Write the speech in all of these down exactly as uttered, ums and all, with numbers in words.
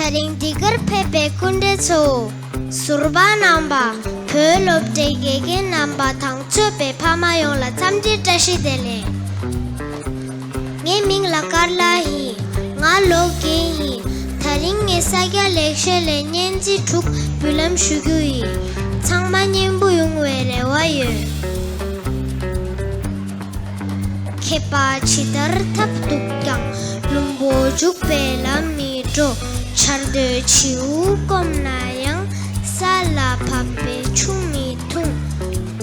དེ་རིང་འདི་གར་ཕེབས་པའི་སྐུ་མགྲོན་ཚོ། ཟུར་པ་རྣམ་པ། བོད་སློབ་གྲྭའི་དགེ་རྒན་རྣམ་པ་དང་གཙོས་པའི་ཕ་མ་ཡོངས་ལ་འཚམས་འདྲི་བཀྲ་ཤིས་བདེ་ལེགས། ངའི་མིང་ལ་ཀར་ལ་ཡིན། ང་ལོ་བརྒྱད་ཡིན། དེ་རིང་ངས་ས་སྐྱ་ལེགས་བཤད་ལས་སྙན་ཚིག་དྲུག་འབུལ་ལམ་ཞུ་རྒྱུ་ཡིན། ཚང་མ་མཉེས་པོ་ཡོང་བའི་རེ་བ་ཡོད། མཁས་པ་ཇི་ལྟར་ཐབས་རྡུགས་ཀྱང་། བླུན་པོ་འཇུག་པའི་ལམ་མི་འགྲོ། ཆར་སྡོད་བྱིའུ་སྐོམ་ན་ཡང་། ས་ལ་བབས་པའི་ཆུ་མི་འཐུང་།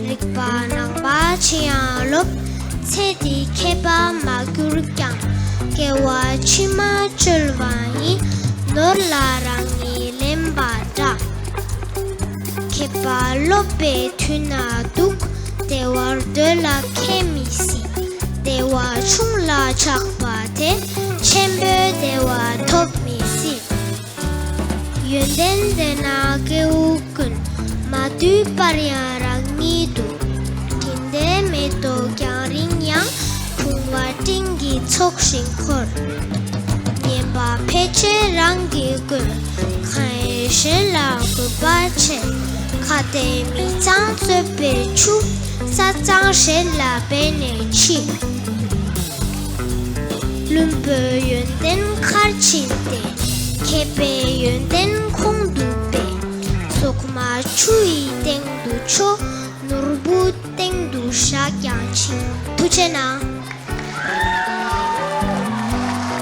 རིག་པ་ནང་པ་ཅི་ཡང་སློབ། ཚེ་འདིའི་མཁས་པ་མ་གྱུར་ཀྱང་། སྐྱེ་བ་ཕྱི་མ་བཅོལ་བ་ཡིན། ནོར་ལ་རང་ཉིད་ལེན་པ་འདྲ། མཁས་པ་སློབ་པའི་མདུན་ན་འདུག། བདེ་བར་སྡོད་ལ་མཁས་མི་སྲིད། བདེ་བ་ཆུང་ལ་ཆགས་པ་དེ། ཆེན་པོའི་བདེ་བ་ཐོབ་མི་སྲིད། ཡོན་ཏན་ལྡན་ན་སྐྱེ་བོ་ཀུན། མ་དུལ་བར་ཡང་རང་ཉིད་དུལ། དྲིན་ལྡན་མེ་ཏོག་རྒྱང་རིང་ཡང་། བུང་བ་སྤྲིན་གྱི་ཚོགས་བཞིན་འཁོར། ངན་པ་ཕལ་ཆེར་རང་གིས་བཀོལ། གང་ཡིན་གཞན་ལ་གུས་པ་ཆེ། ཁ་ཏས་མི་གཙང་བཙོས་པའི་ཆུ། ས་གཙང་གཞན་ལ་འབད་ནས་འཆི། བླུན་པོའི་ཡོན་ཏན་མཁར་ཕྱིན་ཏེ། མཁས་པའི་ཡོན་ཏན་ཁོང་དུ་སྤེལ། སོག་མ་ཆུ་ཡི་སྟེང་དུ་འཕྱོ། ནོར་བུ་སྟེང་དུ་བཞག་ཀྱང་འཆི། ཐུགས་རྗེ་གནང་།